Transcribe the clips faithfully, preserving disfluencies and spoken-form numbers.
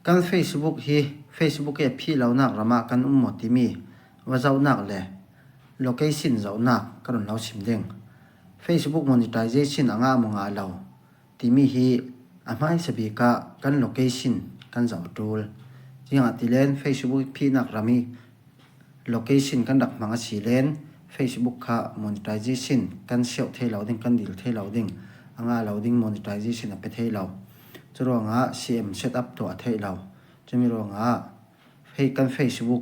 Kan Facebook hi, Facebook i a phih lonak ramah kan um maw timi va zohnak le location zohnak ka run lo sim ding. Facebook monetization a ngah maw ngah lo timi hi a hmaisa bik ah kan location kan zoh a ṭul. Ziangahtile Facebook phihnak ram i location kan rak hmang a si len Facebook kha monetization kan siauh thei lo ding, kan dil thei lo ding, a ngah lo ding, monetization a pe thei lo. Curuangah C M setup tuah a theih lo. Cumi ruangah hei kan Facebook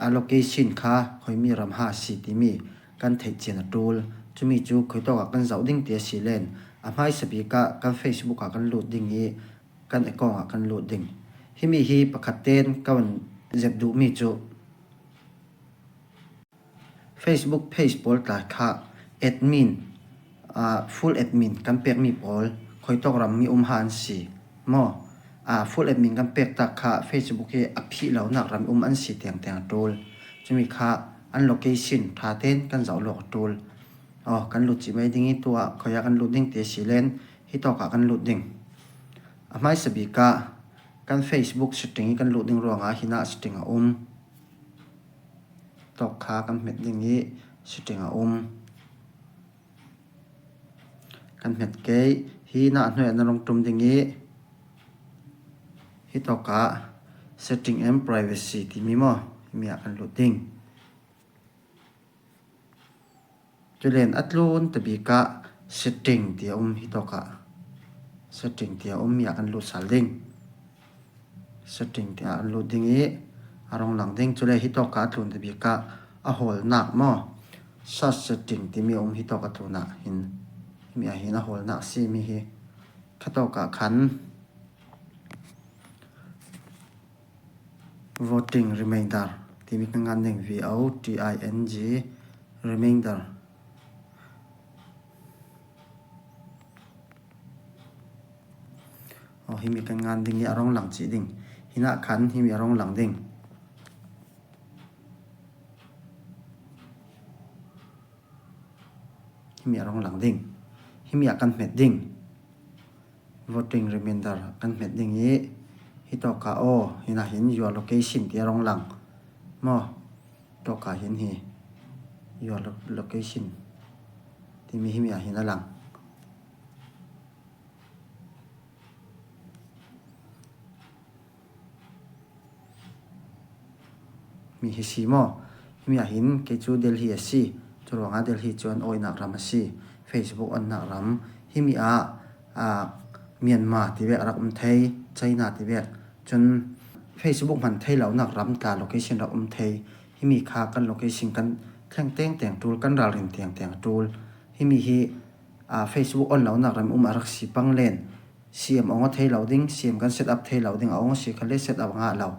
a location kha khoimi ram ha si timi kan theih cian a ṭul. Cumi cu khuitawkah kan zoh ding ti a si len a hmaisa bik ah kan Facebook ah kan lut ding i kan account ah kan lut ding. Himi hi pakhat ten ka van zep duhmi cu Facebook page pawl tla kha admin, aa, full admin kan pekmi pawl khuitawk ram mi um ha an si maw? Aa, full admin kan pek tak kha Facebook hi a phih lonak ram um an si tiangtiang a ṭul. Cumi kha an location ṭha ten kan zoh lawk a ṭul. Aw, kan lut cih mai ding i tuah khuiah kan lut ding ti a si len hitawkah kan lut ding. A hmaisa bik ah kan Facebook setting i kan lut ding ruangah hinah setting a um. Tawk kha kan hmet ding i setting a um. Kan hmet kei, hinah hnuai na rung ṭum ding i hitawkah setting and privacy timi maw? Himi ah kan lut ding. Culen a tlun tabik ah setting ti a um hitawkah. Setting ti a um, mi ah kan lut sal ding. Setting ti ah kan lut ding i a rung lang ding. Cule hitawkah a tlun tabik ah a hawlnak maw? Search setting timi a um hitawk a tlun ah hin. Mi ah hin a hawlnak si mi hi. Khatawkah khan voting remainder timi kan ngan ding, V O T I N G remainder. Aw, himi kan ngan ding i a rung lang cih ding. Hinah khan himi a rung lang ding. Himi a rung lang ding. Himi ah kan hmet ding. Voting remainder kan hmet ding i hitawkah aw, hinah hin your location ti a rung lang maw? Tawkah hin hi your lo-, location timi himi ah hin a lang. Mi hi si maw? Himi ah hin kei cu Delhi a si. Curuangah Delhi cu an awinak ram a si. Facebook onnak ram. Himi ah, aa, Myanmar ti vek a rak um thei, China ti vek. Cun Facebook hman thei lonak ram tla location rak um thei. Himi kha kan location kan thleng tengteng ṭul, kan ralrin tengteng a ṭul. Himi hi, aa, Facebook on lonak ram um a rak si pang len. C M ong a thei lo ding, C M kan set up thei lo ding, a ong a si kha le set up a ngah lo.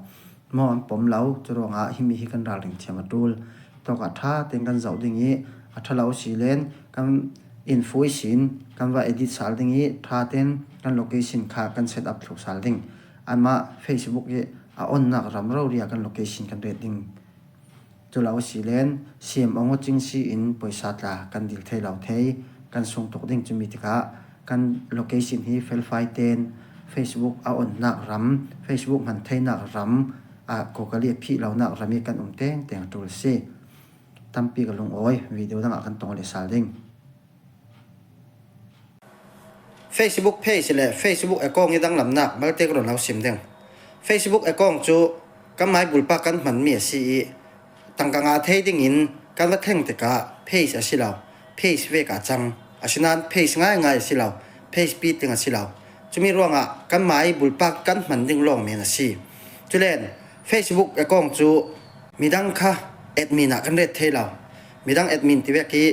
Maw an pom lo, curuangah himi hi kan ralrin thiam a ṭul. Tawkah ṭha ten kan zoh ding i a ṭha lo si len kan info ihsin kan va edit sal ding i ṭha ten kan location kha kan set up thluh sal ding. Amah Facebook i a onnak ram rori ah kan location kan ret ding. Cu lo si len, C M ong a cing si in pawisa tla kan dil thei lo thei, kan sung tuk ding cumi tikah kan location hi felfai ten Facebook a onnak ram, Facebook hman theinak ram, a Google i a phih lonak ram i kan um tengteng a ṭul si. Tampi ka lungawi, video dangah kan tong leh sal ding. Facebook page le Facebook account i danglamnak malte ka run lo sim ding. Facebook account cu kanmai bulpak kan hmanmi a si i tangka ngah thei dingin kan va thleng tikah page a si lo, page vek ah cang. Asinain page ngaingai a si lo, page pi ting a si lo. Cumi ruangah kanmai bulpak kan hman ding lawng men a si. Culen Facebook account cu midang kha admin ah kan ret thei lo. Midang admin ti vek i,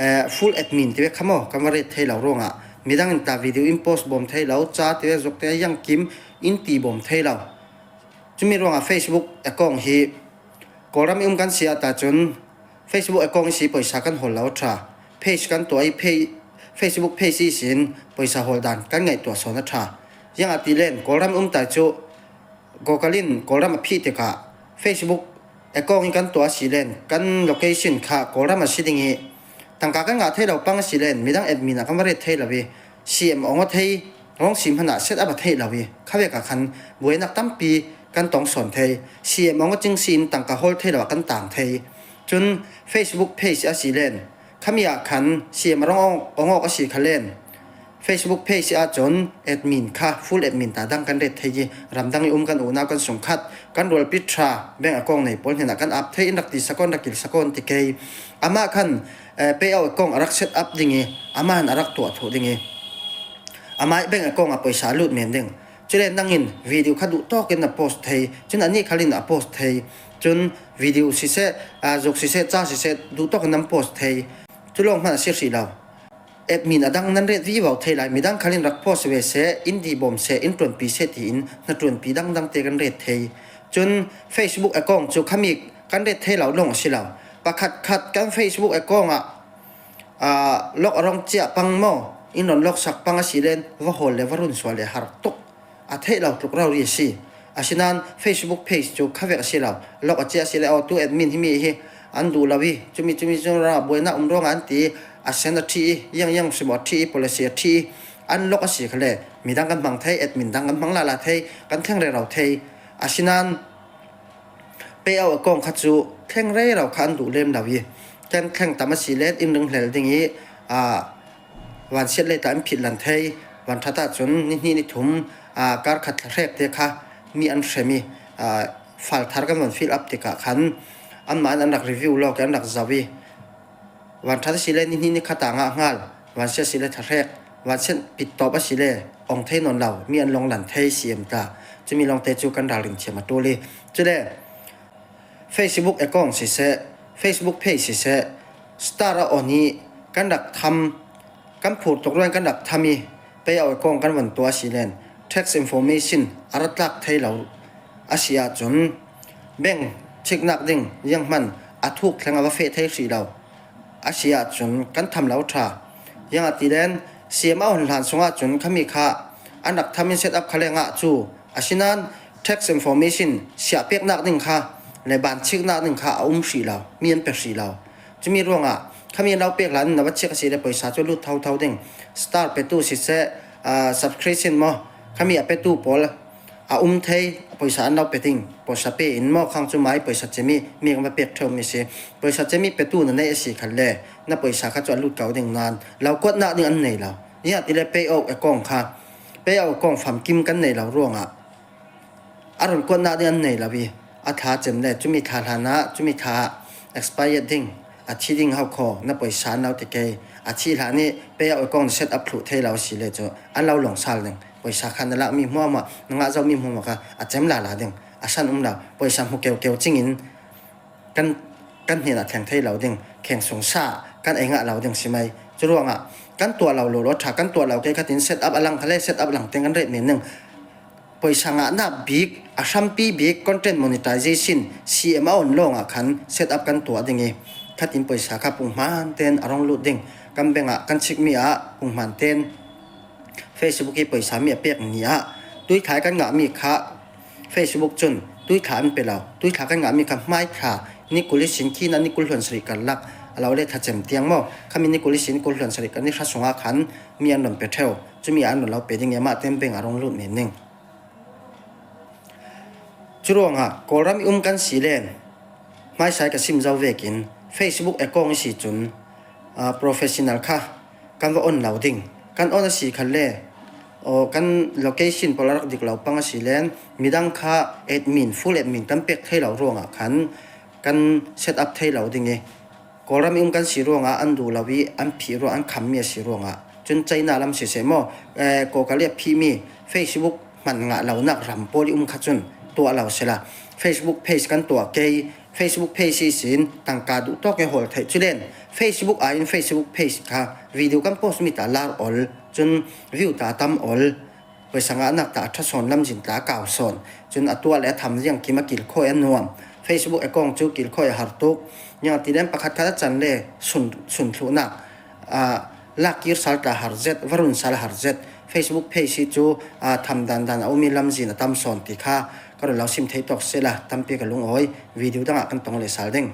eh, full admin ti vek kha maw kan va ret thei lo ruangah midang in tla video in post bawm thei lo, ca ti vek zuk te a yangkim in ti bawm thei lo. Cumi ruangah Facebook account hi Kawlram i um kan si ah ta cun Facebook account i si pawisa kan hawl lo a ṭha. Page kan tuah i page, Facebook page ihsin pawisa hawl dan kan ngaihtuah sawn a ṭha. Ziangahtile Kawlram i um ta cu Google in Kawlram a phih tikah Facebook account in kan tuah a si len kan location kha Kawlram a si ding i tangka kan ngah thei lo pang a si len midang admin ah kan va ret thei lo i C M ong a thei Rawng sim hmanah set up a theih lo hi. Khavek ah khan buainak tampi kan tong sawn thei. C M awng a cing si in tangka hawl thei lo ah kan tang thei. Cun Facebook page a si len, khami ah khan C M a rawng awng awk a si kha len, Facebook page ahcun admin kha, full admin ta dang kan ret thei hi. Ramdang i um kan unau kan sungkhat, kan rualpi ṭha, bank account nei pawl hnenah kan ap thei, in rak ti sakawn, rak kil sakawn ti kei. Amah khan, eh, payout account a rak set up ding i, amah khan a rak tuah thluh ding i, amah bank account ah pawisa a lut men ding. Cule nangin video kha duhtawk in na post thei, cun anih khal in a post thei, cun video siseh, ah, zuk siseh, ca siseh, duhtawk in nan post thei. Cu lawng hmanh a si hrih lo. Admin a dang nan ret vivo thei lai, midang khal in rak post ve seh, in dihbawm seh, in ṭuanpi seh tiin hnaṭuanpi dangdang te kan ret thei. Cun Facebook account cu khami kan ret thei lo lawng a si lo. Pakhatkhat kan Facebook account ah, aa, lawk a rawng ciah pang maw, in rawn lawksak pang a si len, va hawl le va run sual le har tuk. A theih lo tluk rori a si. Asinain Facebook page cu khavek a si lo. Lawk a ciah a si le, aw, tu admin himi hi an duh lo i, cumi, cumi cu rah buainak um ruangah an ti i, a sen a ṭhi i, iang iang si maw a ṭhi i, policy a ṭhi i, an lawk a si kha le, midang kan hmang thei, admin dang kan hmang lala thei, kan thleng rero thei. Asinain payout account kha cu thleng rero kha an duh lem lo i, kan thleng tam a si len in ringhlel ding i, aa, vansiat lei ta in philh lan thei. Vanṭhat ahcun nihnih nithum, aa, kar khat thla hrek te kha mi an hrem i, aa, file thar kan van fill up tikah khan anmah in an rak review lawk i an rak zoh i, vanṭhat a si le nihnih nikhat ah ngah hngal, vansiat a si le thla hrek, vansiat pittawp a si le ong thei nawn lo mi an lawng lan thei C M ta. Cumi lawngte cu kan ralrin thiam a ṭul i, cule Facebook account siseh, Facebook page siseh, star a on i kan rak tham, kan phur tuk ruangin kan rak tham i, payout account kan van tuah a si len, tax information a ra tlak thei lo a si ahcun, bank chiknak ding zianghman a thuk thleng a va feh thei hrih lo a si ahcun kan tham lo ṭha. Ziangahtile C M a on hlan sungah cun khami kha an rak tham in set up kha le ngah cu, asinain tax information siah peknak ding kha le banchiknak ding kha a um hrih lo, mi an pe hrih lo. Cumi ruangah khami an lo pek hlan in na va chik a si le pawisa cu lut thotho ding. Star petu siseh, aa, subscription maw, khami a petu pawl a um thei, pawisa an lo pe ding, pawisa pe in maw khang cu mai pawisa cemi mi kan va pek ṭheu mi si. Pawisa cemi petu na neih a si khan le na pawisa kha cu a lut ko ding nain lo kuatnak ding an nei lo. Ziangahtile payout account kha, payout account famkim kan nei lo ruangah a run kuatnak ding an nei lo i, a thla cem le cumi thla hlanah cumi thla expired ding, a thi ding hau khaw na pawisa an lo ti kei, a thi hlan i payout account set up thluh thei lo a si le cu an lo lawng sal ding. Pawisa kha na lakmi hmuahhmuah, na ngah zomi hmuahhmuah kha a cem lala ding, a san um lo, pawisa hmu keukeu cingin kan, kan hnenah thleng thei lo ding, kheng sung sa kan ei ngah lo ding si mai. Curuangah kan tuah lo lawlaw ṭha, kan tuah lo kei khatin set up a lang kha le set up lang teng kan ret men ding. Pawisa ngahnak bik, a hrampi bik, content monetization, C M a on lawngah khan set up kan tuah ding i, khatin pawisa kha punghman ten a rong lut ding. Kan bank ah kan chikmi ah punghman ten Facebook i pawisa mi a pek ni ah tuithla kan ngahmi kha Facebook cun tuithla an pe lo. Tuithla kan ngahmi kha hmai thla ni kul ihsin khin ah ni kul hluan sarih karlak a lo le thlacem tiang maw? Khami ni kul ihsin kul hluan sarih kar ni hra sungah khan mi an rawn pe ṭheu. Cumi ah an rawn lo pe ding i amah ten bank a rong lut men ding. Curuangah Kawlram i um kan si len, hmaisa i ka sim zo vekin Facebook account i si cun, aa, professional kha kan va on lo ding. Kan on a si khan le, aw, kan location pawl a rak dik lo pang a si len, midang kha admin, full admin kan pek thei lo ruangah khan kan set up thei lo ding i, Kawlram i um kan si ruangah an duh lo i an phih ruang, an khammi a si ruangah. Cun China lam siseh maw, eh, Kawlkal i a phihmi Facebook hman ngah lonak ram pawl i um kha cun tuah lo sela, Facebook page kan tuah kei, Facebook page ihsin tangka duhtawk i hawl theih. Culen Facebook aiin Facebook page kha video kan post mi ta lar ol, cun view ta tam ol. Pawisa ngahnak ta a ṭha sawn, lamzin ta a kau sawn. Cun a tuah le a tham ziang kim a kilkhawi a nuam. Facebook account cu kilkhawi a har tuk. Ziangahtile pakhat khat a can le sun, sun thluhnak, aa, lak kir sal ta har zet, va run sal har zet. Facebook page hi cu, aa, tham dan dan a um i lamzin a tam sawn ti kha ka run lo sim thei tawk sela tampi ka lungawi. Video dangah kan tong le sal ding.